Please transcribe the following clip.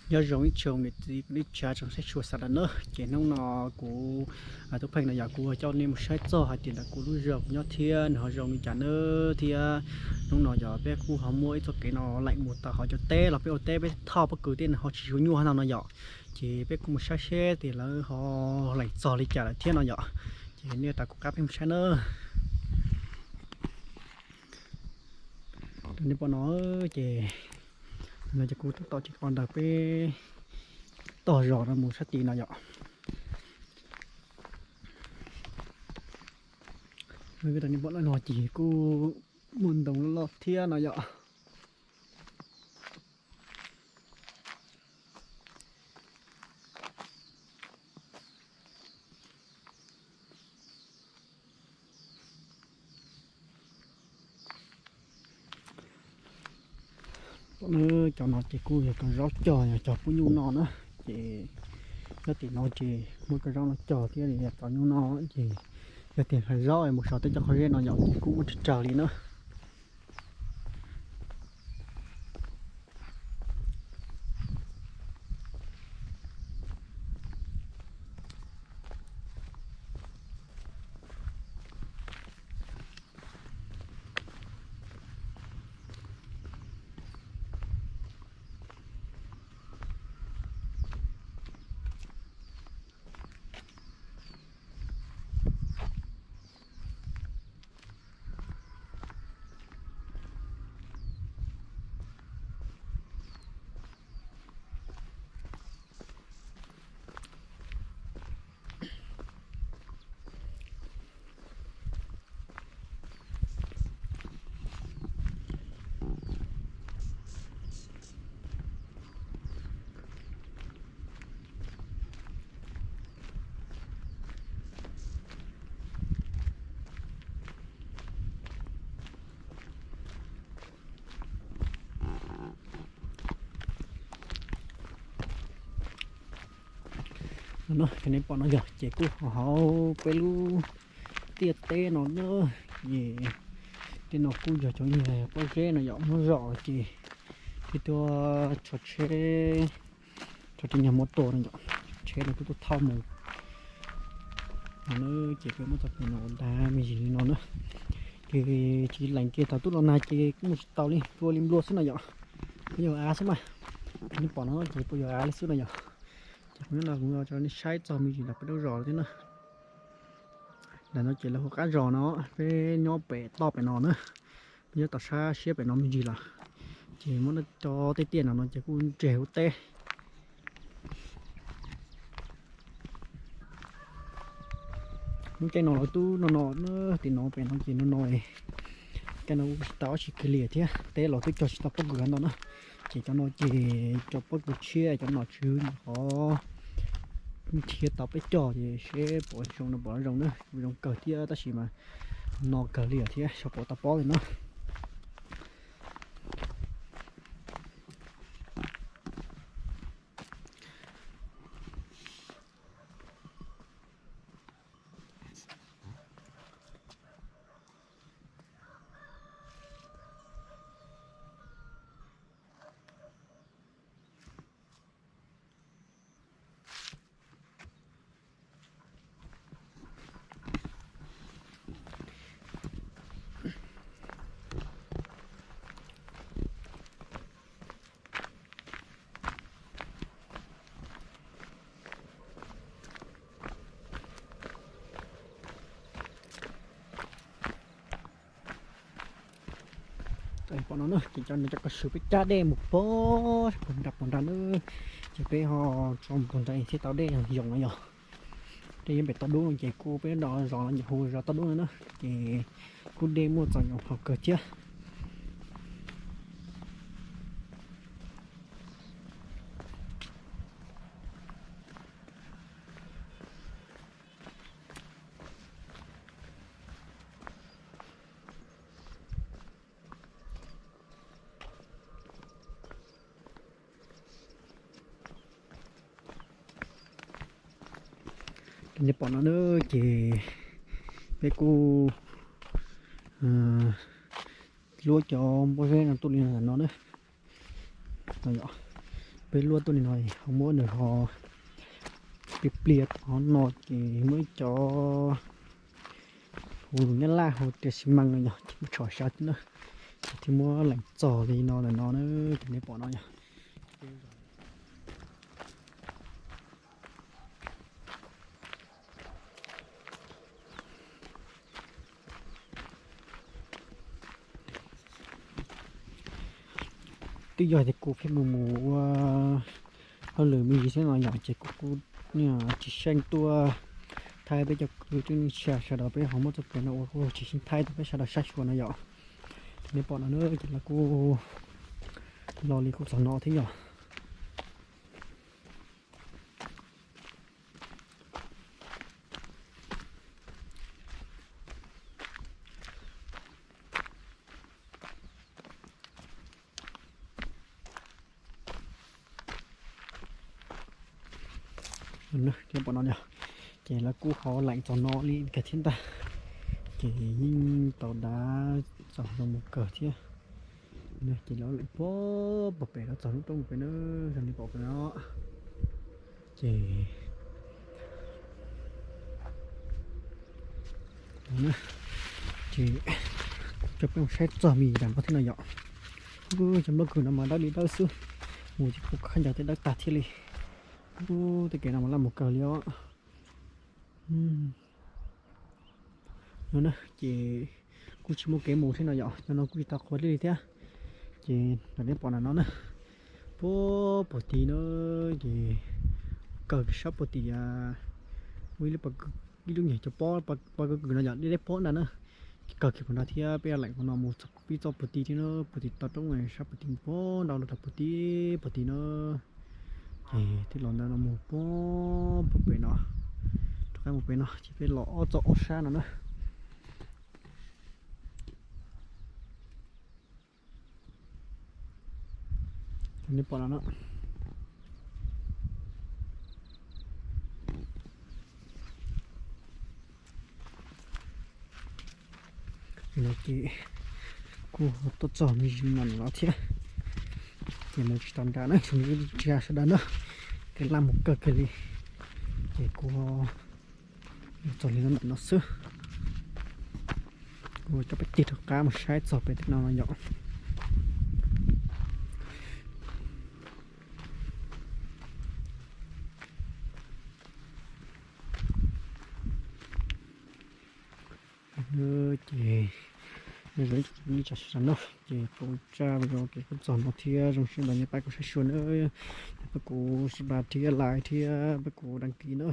Nyob zoo ib tsoom niam txiv kwv tij neej tsa tsoom saib xyuas sawv daws na, ces hnub no kuv, Tub Pheej no yog kuv coj nej mus saib txog hais tias ntawm kuv lub zos kuv nyob thiab nws ho zoo li cas na, thiab hnub no yog peb kuj ho muaj ib txoj kev no leem mus tau hauv cov teb los peb ua teb peb thauj pob kws tej no ho tsis tshua nyuaj no no yom. Ces peb kuj mus saib seb tias lawv ho leem txog li cas lawm thiab no yom. Ces nej tau kuv qab peb mus saib na. Nej pom no ces, no ces kuv tab tom tsis qhov ntawd peb tog zos no mus sab tid no yom. Nej pom no ces kuj muaj ntoo loj loj thiab no yom. Cov no ces kuj yog cov zaub cog, yog cog pub nyuj no na. Ces nyob tim no ces muaj cov zaub no cog thiab li, yog cov nyuj no ces yog tias hais zaub mus so tej cov qhov zeb no yom ces kuj muaj tsawg tsawg li na. No, nej pom no yog ces kuj hauv peb lub tiaj teb no na. Ces tej no kuj yog cov niag pob zeb no yom, muab zom ces thiaj tuaj tso tsheb, tso tej niag motor no yom, tsheb no twb tuaj thauj mus. No ces peb muab txoj kev no ua dag me ntsis li no na. Ces tsis lees kiag thaum twb los nag ces kuj mus tsis tau li, nplua li nplua xwb no yom. Puas yog av xwb mas, nej pom no ces puas yog av li xwb no yom. Ces kuv nyob no kuv tso nej saib txog me ntsis ntawm peb lub zos thiab na. Ntawm no ces lawv hu qab zos no, peb nyob pem toj pem no na. Peb nyob tom sab siab pem no me ntsis lawm. Ces muab cov tej tiaj no no ces kuj ntseg ua teb. Lub caij no lawv twb no no, tim no pem no ces no no, caij no kuj tsis tau dab tsi kiag li thiab, teb los twb cog tsis tau pob kws ntau na. Ces cov no ces cov pob kws tshiab, cov nom tswv nyuam qhuav nrhiav tau peb cog ces seb puas zoo no, puas zoo na, zoo kawg thiab tab sis mas no kawg li thiab xyov puas tau pob li na. Pom no na ces cov no cov ko sw peb cab dej mus pog, pog nrad pog nrad na, ces peb ho tso mus pog nrad thiaj tau dej yoos no yog. Dej yeej pem toj dub no ces kuj peb zos no nyuam hu zos toj dub no na, ces kuj dej muaj txaus nyuam qhuav kawg thiab. Nej pom no na ces peb kuj luab cov npua zeb no tuaj li no na. Peb luaj tuaj li no ho muab nws ho plias plias tom no ces muab ib co hu lus Nyab Laj hu tias xi mas no yog ces muab tshov sav thiab na, ces thiaj muab leem txog li no ntawm no na, ces nej pom no yog twb yog tias kuv pheej mus mus ua hauj lwm me ntsis xwb no yom, ces kuv kuj tsis xyeej tuaj thaij peb cov kwv tij neej tsa sawv daws peb ho muab txoj kev no ua kuj tsis xyeej thaij rau peb sawv daws saib xyuas no yom. Nej pom no na ces lawv kuj los li kuj txog no thiab yom. Ces pom no, ces lawv kuj ho leem txog no li kawg thiab ntag. Ces yeej tau dav txog zoo mus kawg thiab. Ces lawv leem puag pem no txog lub roob pem na, zoo li pom pem no. Ces, ces kuv coj peb mus saib txog me ntsis no thiab no yom. Cov nplooj kws no mas dawb li dawb xwb, mus ces kuj khaub ncaws tej dawb tag thiab li. Tej kev no mas laj mus kawg li os. No na ces kuj tsis muaj kev mus thiab no yom, cov no kuj tsis tau qhuav li thiab. Ces raws nej pom ntawm no na, puag puag tid na, ces kawg kiag sab puag tid, ua ib lub nyuag cov pob, pob kws kws no yom, deb deb pob ntag na. Kawg kiag puag nrad thiab peb leem qhov no mus pib txoj puag tid thiab na, puag tid toj roob sab puag tid mus puag nrad rau puag tid puag tid na. Ces twb los ntawm no mus puag pem no, rov qab mus pem no ces peb los ob txoj ob sab no na. Nej pom no na. No ces kuj tuaj txog me ntsis no no thiab. Ces mus tsis tau nram na, tsis tsa sawv daws na, kev laj mus kawg kiag li. Ces kuv txog li no ntawm no xwb. Kuv coj peb tig rov qab mus saib txog pem tej no no yom. Ces zoo li tsa sawv daws no ces kuv tsa video kev kuj txog no thiab, zoo siab ntau nej pab kuv saib xyuas na, pab kuv subscribe thiab like thiab pab kuv đăng ký na.